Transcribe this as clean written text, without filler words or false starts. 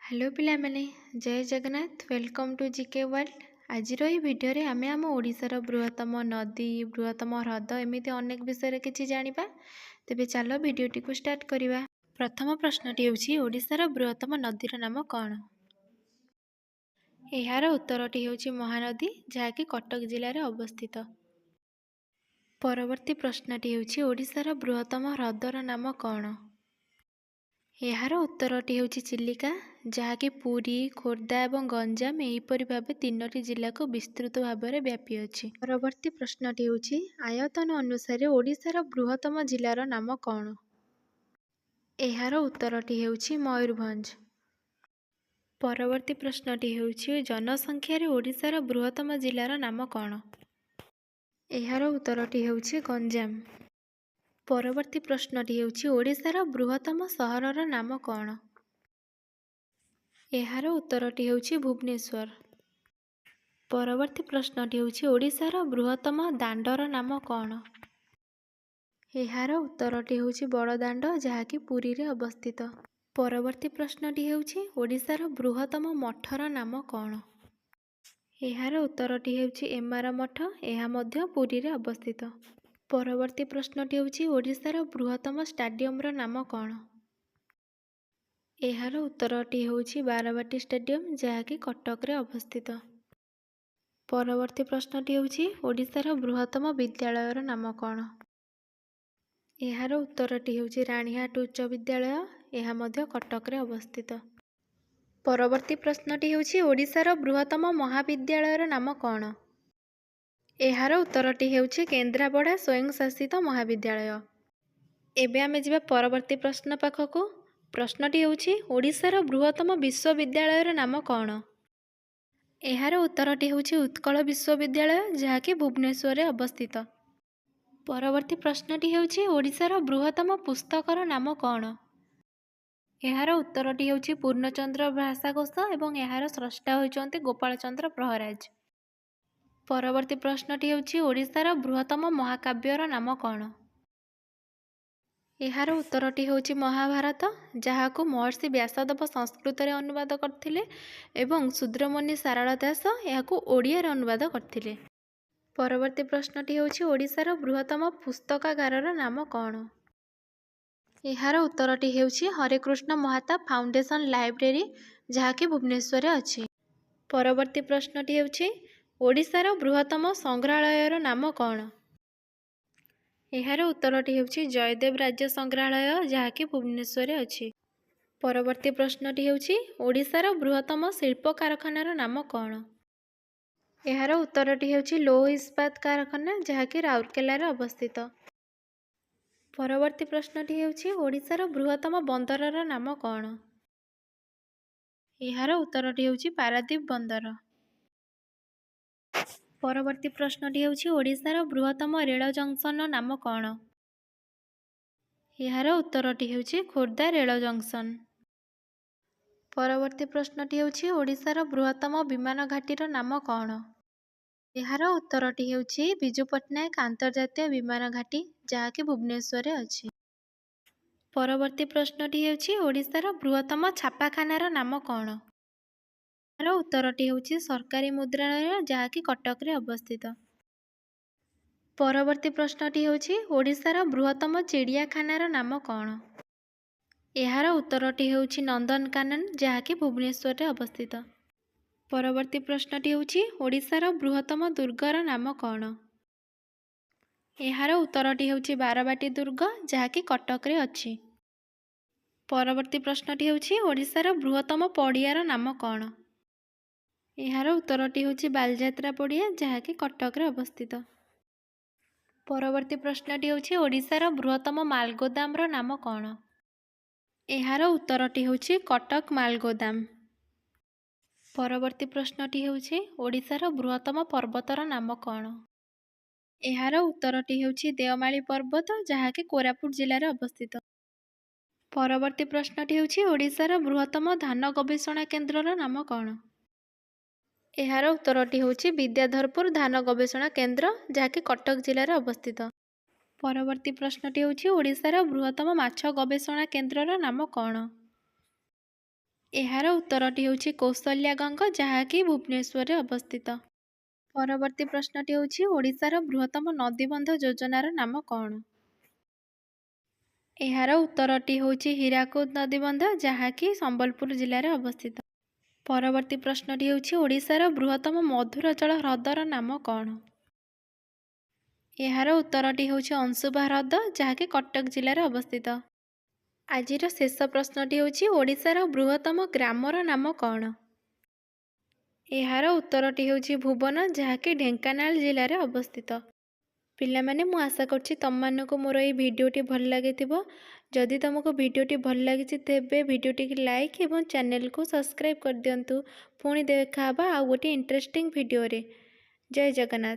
Hello ପିଲାମାନେ, ଜୟ Jagannath. Welcome to GK World. ଆଜିର ଏହି ଭିଡ଼ିଓରେ ଆମେ ଆମ ଓଡ଼ିଶାର ବୃହତ୍ତମ ନଦୀ, ବୃହତ୍ତମ ହ୍ରଦ, ଏମିତି ଅନେକ ବିଷୟରେ କିଛି ଜାଣିବା। ତେବେ ଚାଲ ଭିଡ଼ିଓଟିକୁ ଷ୍ଟାର୍ଟ କରିବା। ପ୍ରଥମ ପ୍ରଶ୍ନଟି ହେଉଛି, ଓଡ଼ିଶାର ବୃହତ୍ତମ ନଦୀର ନାମ କ'ଣ? ଏହାର ଉତ୍ତରଟି ହେଉଛି ମହାନଦୀ, ଯାହାକି କଟକ ଜିଲ୍ଲାରେ ଅବସ୍ଥିତ। ପରବର୍ତ୍ତୀ ପ୍ରଶ୍ନଟି ହେଉଛି, ଓଡ଼ିଶାର ବୃହତ୍ତମ ହ୍ରଦର ନାମ କ'ଣ? ଏହାର ଉତ୍ତରଟି ହେଉଛି ଚିଲିକା, ଯାହାକି ପୁରୀ, ଖୋର୍ଦ୍ଧା ଏବଂ ଗଞ୍ଜାମ ଏହିପରି ଭାବେ ତିନୋଟି ଜିଲ୍ଲାକୁ ବିସ୍ତୃତ ଭାବରେ ବ୍ୟାପିଅଛି। ପରବର୍ତ୍ତୀ ପ୍ରଶ୍ନଟି ହେଉଛି, ଆୟତନ ଅନୁସାରେ ଓଡ଼ିଶାର ବୃହତ୍ତମ ଜିଲ୍ଲାର ନାମ କ'ଣ? ଏହାର ଉତ୍ତରଟି ହେଉଛି ମୟୂରଭଞ୍ଜ। ପରବର୍ତ୍ତୀ ପ୍ରଶ୍ନଟି ହେଉଛି, ଜନସଂଖ୍ୟାରେ ଓଡ଼ିଶାର ବୃହତ୍ତମ ଜିଲ୍ଲାର ନାମ କ'ଣ? ଏହାର ଉତ୍ତରଟି ହେଉଛି ଗଞ୍ଜାମ। ପରବର୍ତ୍ତୀ ପ୍ରଶ୍ନଟି ହେଉଛି, ଓଡ଼ିଶାର ବୃହତ୍ତମ ସହରର ନାମ କ'ଣ? ଏହାର ଉତ୍ତରଟି ହେଉଛି ଭୁବନେଶ୍ୱର। ପରବର୍ତ୍ତୀ ପ୍ରଶ୍ନଟି ହେଉଛି, ଓଡ଼ିଶାର ବୃହତ୍ତମ ଦାଣ୍ଡର ନାମ କ'ଣ? ଏହାର ଉତ୍ତରଟି ହେଉଛି ବଡ଼ଦାଣ୍ଡ, ଯାହାକି ପୁରୀରେ ଅବସ୍ଥିତ। ପରବର୍ତ୍ତୀ ପ୍ରଶ୍ନଟି ହେଉଛି, ଓଡ଼ିଶାର ବୃହତ୍ତମ ମଠର ନାମ କ'ଣ? ଏହାର ଉତ୍ତରଟି ହେଉଛି ଏମାର ମଠ। ଏହା ମଧ୍ୟ ପୁରୀରେ ଅବସ୍ଥିତ। ପରବର୍ତ୍ତୀ ପ୍ରଶ୍ନଟି ହେଉଛି, ଓଡ଼ିଶାର ବୃହତ୍ତମ ଷ୍ଟାଡିୟମର ନାମ କ'ଣ? ଏହାର ଉତ୍ତରଟି ହେଉଛି ବାରବାଟୀ ଷ୍ଟାଡିୟମ, ଯାହାକି କଟକରେ ଅବସ୍ଥିତ। ପରବର୍ତ୍ତୀ ପ୍ରଶ୍ନଟି ହେଉଛି, ଓଡ଼ିଶାର ବୃହତ୍ତମ ବିଦ୍ୟାଳୟର ନାମ କ'ଣ? ଏହାର ଉତ୍ତରଟି ହେଉଛି ରାଣୀହାଟ ଉଚ୍ଚ ବିଦ୍ୟାଳୟ। ଏହା ମଧ୍ୟ କଟକରେ ଅବସ୍ଥିତ। ପରବର୍ତ୍ତୀ ପ୍ରଶ୍ନଟି ହେଉଛି, ଓଡ଼ିଶାର ବୃହତ୍ତମ ମହାବିଦ୍ୟାଳୟର ନାମ କ'ଣ? ଏହାର ଉତ୍ତରଟି ହେଉଛି କେନ୍ଦ୍ରାପଡ଼ା ସ୍ୱୟଂଶାସିତ ମହାବିଦ୍ୟାଳୟ। ଏବେ ଆମେ ଯିବା ପରବର୍ତ୍ତୀ ପ୍ରଶ୍ନ ପାଖକୁ। ପ୍ରଶ୍ନଟି ହେଉଛି, ଓଡ଼ିଶାର ବୃହତ୍ତମ ବିଶ୍ୱବିଦ୍ୟାଳୟର ନାମ କ'ଣ? ଏହାର ଉତ୍ତରଟି ହେଉଛି ଉତ୍କଳ ବିଶ୍ୱବିଦ୍ୟାଳୟ, ଯାହାକି ଭୁବନେଶ୍ୱରରେ ଅବସ୍ଥିତ। ପରବର୍ତ୍ତୀ ପ୍ରଶ୍ନଟି ହେଉଛି, ଓଡ଼ିଶାର ବୃହତ୍ତମ ପୁସ୍ତକର ନାମ କ'ଣ? ଏହାର ଉତ୍ତରଟି ହେଉଛି ପୂର୍ଣ୍ଣଚନ୍ଦ୍ର ଭାଷାକୋଷ ଏବଂ ଏହାର ସ୍ରଷ୍ଟା ହେଉଛନ୍ତି ଗୋପାଳ ଚନ୍ଦ୍ର ପ୍ରହରାଜ। ପରବର୍ତ୍ତୀ ପ୍ରଶ୍ନଟି ହେଉଛି, ଓଡ଼ିଶାର ବୃହତ୍ତମ ମହାକାବ୍ୟର ନାମ କ'ଣ? ଏହାର ଉତ୍ତରଟି ହେଉଛି ମହାଭାରତ, ଯାହାକୁ ମହର୍ଷି ବ୍ୟାସଦେବ ସଂସ୍କୃତରେ ଅନୁବାଦ କରିଥିଲେ ଏବଂ ଶୂଦ୍ରମୁନି ସାରଳା ଦାସ ଏହାକୁ ଓଡ଼ିଆରେ ଅନୁବାଦ କରିଥିଲେ। ପରବର୍ତ୍ତୀ ପ୍ରଶ୍ନଟି ହେଉଛି, ଓଡ଼ିଶାର ବୃହତ୍ତମ ପୁସ୍ତକାଗାରର ନାମ କ'ଣ? ଏହାର ଉତ୍ତରଟି ହେଉଛି ହରେକୃଷ୍ଣ ମହତାବ ଫାଉଣ୍ଡେସନ ଲାଇବ୍ରେରୀ, ଯାହାକି ଭୁବନେଶ୍ୱରରେ ଅଛି। ପରବର୍ତ୍ତୀ ପ୍ରଶ୍ନଟି ହେଉଛି, ଓଡ଼ିଶାର ବୃହତ୍ତମ ସଂଗ୍ରହାଳୟର ନାମ କ'ଣ? ଏହାର ଉତ୍ତରଟି ହେଉଛି ଜୟଦେବ ରାଜ୍ୟ ସଂଗ୍ରହାଳୟ, ଯାହାକି ଭୁବନେଶ୍ୱରରେ ଅଛି। ପରବର୍ତ୍ତୀ ପ୍ରଶ୍ନଟି ହେଉଛି, ଓଡ଼ିଶାର ବୃହତ୍ତମ ଶିଳ୍ପ କାରଖାନାର ନାମ କ'ଣ? ଏହାର ଉତ୍ତରଟି ହେଉଛି ଲୌହ ଇସ୍ପାତ କାରଖାନା, ଯାହାକି ରାଉରକେଲାରେ ଅବସ୍ଥିତ। ପରବର୍ତ୍ତୀ ପ୍ରଶ୍ନଟି ହେଉଛି, ଓଡ଼ିଶାର ବୃହତ୍ତମ ବନ୍ଦରର ନାମ କ'ଣ? ଏହାର ଉତ୍ତରଟି ହେଉଛି ପାରାଦୀପ ବନ୍ଦର। ପରବର୍ତ୍ତୀ ପ୍ରଶ୍ନଟି ହେଉଛି, ଓଡ଼ିଶାର ବୃହତ୍ତମ ରେଳ ଜଙ୍କସନର ନାମ କ'ଣ? ଏହାର ଉତ୍ତରଟି ହେଉଛି ଖୋର୍ଦ୍ଧା ରେଳ ଜଙ୍କସନ। ପରବର୍ତ୍ତୀ ପ୍ରଶ୍ନଟି ହେଉଛି, ଓଡ଼ିଶାର ବୃହତ୍ତମ ବିମାନ ଘାଟିର ନାମ କ'ଣ? ଏହାର ଉତ୍ତରଟି ହେଉଛି ବିଜୁ ପଟ୍ଟନାୟକ ଆନ୍ତର୍ଜାତୀୟ ବିମାନ ଘାଟି, ଯାହାକି ଭୁବନେଶ୍ୱରରେ ଅଛି। ପରବର୍ତ୍ତୀ ପ୍ରଶ୍ନଟି ହେଉଛି, ଓଡ଼ିଶାର ବୃହତ୍ତମ ଛାପାଖାନାର ନାମ କ'ଣ? ଏହାର ଉତ୍ତରଟି ହେଉଛି ସରକାରୀ ମୁଦ୍ରାଳୟ, ଯାହାକି କଟକରେ ଅବସ୍ଥିତ। ପରବର୍ତ୍ତୀ ପ୍ରଶ୍ନଟି ହେଉଛି, ଓଡ଼ିଶାର ବୃହତ୍ତମ ଚିଡ଼ିଆଖାନାର ନାମ କ'ଣ? ଏହାର ଉତ୍ତରଟି ହେଉଛି ନନ୍ଦନକାନନ, ଯାହାକି ଭୁବନେଶ୍ୱରରେ ଅବସ୍ଥିତ। ପରବର୍ତ୍ତୀ ପ୍ରଶ୍ନଟି ହେଉଛି, ଓଡ଼ିଶାର ବୃହତ୍ତମ ଦୁର୍ଗର ନାମ କ'ଣ? ଏହାର ଉତ୍ତରଟି ହେଉଛି ବାରବାଟୀ ଦୁର୍ଗ, ଯାହାକି କଟକରେ ଅଛି। ପରବର୍ତ୍ତୀ ପ୍ରଶ୍ନଟି ହେଉଛି, ଓଡ଼ିଶାର ବୃହତ୍ତମ ପଡ଼ିଆର ନାମ କ'ଣ? ଏହାର ଉତ୍ତରଟି ହେଉଛି ବାଲିଯାତ୍ରା ପଡ଼ିଆ, ଯାହାକି କଟକରେ ଅବସ୍ଥିତ। ପରବର୍ତ୍ତୀ ପ୍ରଶ୍ନଟି ହେଉଛି, ଓଡ଼ିଶାର ବୃହତ୍ତମ ମାଲଗୋଦାମର ନାମ କ'ଣ? ଏହାର ଉତ୍ତରଟି ହେଉଛି କଟକ ମାଲଗୋଦାମ। ପରବର୍ତ୍ତୀ ପ୍ରଶ୍ନଟି ହେଉଛି, ଓଡ଼ିଶାର ବୃହତ୍ତମ ପର୍ବତର ନାମ କ'ଣ? ଏହାର ଉତ୍ତରଟି ହେଉଛି ଦେଓମାଳି ପର୍ବତ, ଯାହାକି କୋରାପୁଟ ଜିଲ୍ଲାରେ ଅବସ୍ଥିତ। ପରବର୍ତ୍ତୀ ପ୍ରଶ୍ନଟି ହେଉଛି, ଓଡ଼ିଶାର ବୃହତ୍ତମ ଧାନ ଗବେଷଣା କେନ୍ଦ୍ରର ନାମ କ'ଣ? ଏହାର ଉତ୍ତରଟି ହେଉଛି ବିଦ୍ୟାଧରପୁର ଧାନ ଗବେଷଣା କେନ୍ଦ୍ର, ଯାହାକି କଟକ ଜିଲ୍ଲାରେ ଅବସ୍ଥିତ। ପରବର୍ତ୍ତୀ ପ୍ରଶ୍ନଟି ହେଉଛି, ଓଡ଼ିଶାର ବୃହତ୍ତମ ମାଛ ଗବେଷଣା କେନ୍ଦ୍ରର ନାମ କ'ଣ? ଏହାର ଉତ୍ତରଟି ହେଉଛି କୌଶଲ୍ୟା ଗଙ୍ଗ, ଯାହାକି ଭୁବନେଶ୍ୱରରେ ଅବସ୍ଥିତ। ପରବର୍ତ୍ତୀ ପ୍ରଶ୍ନଟି ହେଉଛି, ଓଡ଼ିଶାର ବୃହତ୍ତମ ନଦୀବନ୍ଧ ଯୋଜନାର ନାମ କ'ଣ? ଏହାର ଉତ୍ତରଟି ହେଉଛି ହୀରାକୁଦ ନଦୀବନ୍ଧ, ଯାହାକି ସମ୍ବଲପୁର ଜିଲ୍ଲାରେ ଅବସ୍ଥିତ। ପରବର୍ତ୍ତୀ ପ୍ରଶ୍ନଟି ହେଉଛି, ଓଡ଼ିଶାର ବୃହତ୍ତମ ମଧୁର ଜଳ ହ୍ରଦର ନାମ କ'ଣ? ଏହାର ଉତ୍ତରଟି ହେଉଛି ଅଂଶୁପା ହ୍ରଦ, ଯାହାକି କଟକ ଜିଲ୍ଲାରେ ଅବସ୍ଥିତ। ଆଜିର ଶେଷ ପ୍ରଶ୍ନଟି ହେଉଛି, ଓଡ଼ିଶାର ବୃହତ୍ତମ ଗ୍ରାମର ନାମ କ'ଣ? ଏହାର ଉତ୍ତରଟି ହେଉଛି ଭୁବନ, ଯାହାକି ଢେଙ୍କାନାଳ ଜିଲ୍ଲାରେ ଅବସ୍ଥିତ। ପିଲାମାନେ, ମୁଁ ଆଶା କରୁଛି ତୁମମାନଙ୍କୁ ମୋର ଏଇ ଭିଡ଼ିଓଟି ଭଲ ଲାଗିଥିବ। ଯଦି ତୁମକୁ ଭିଡ଼ିଓଟି ଭଲ ଲାଗିଛି, ତେବେ ଭିଡ଼ିଓଟିକି ଲାଇକ୍ ଏବଂ ଚ୍ୟାନେଲକୁ ସବସ୍କ୍ରାଇବ୍ କରିଦିଅନ୍ତୁ। ପୁଣି ଦେଖା ହେବା ଆଉ ଗୋଟିଏ ଇଣ୍ଟରେଷ୍ଟିଂ ଭିଡ଼ିଓରେ। ଜୟ ଜଗନ୍ନାଥ।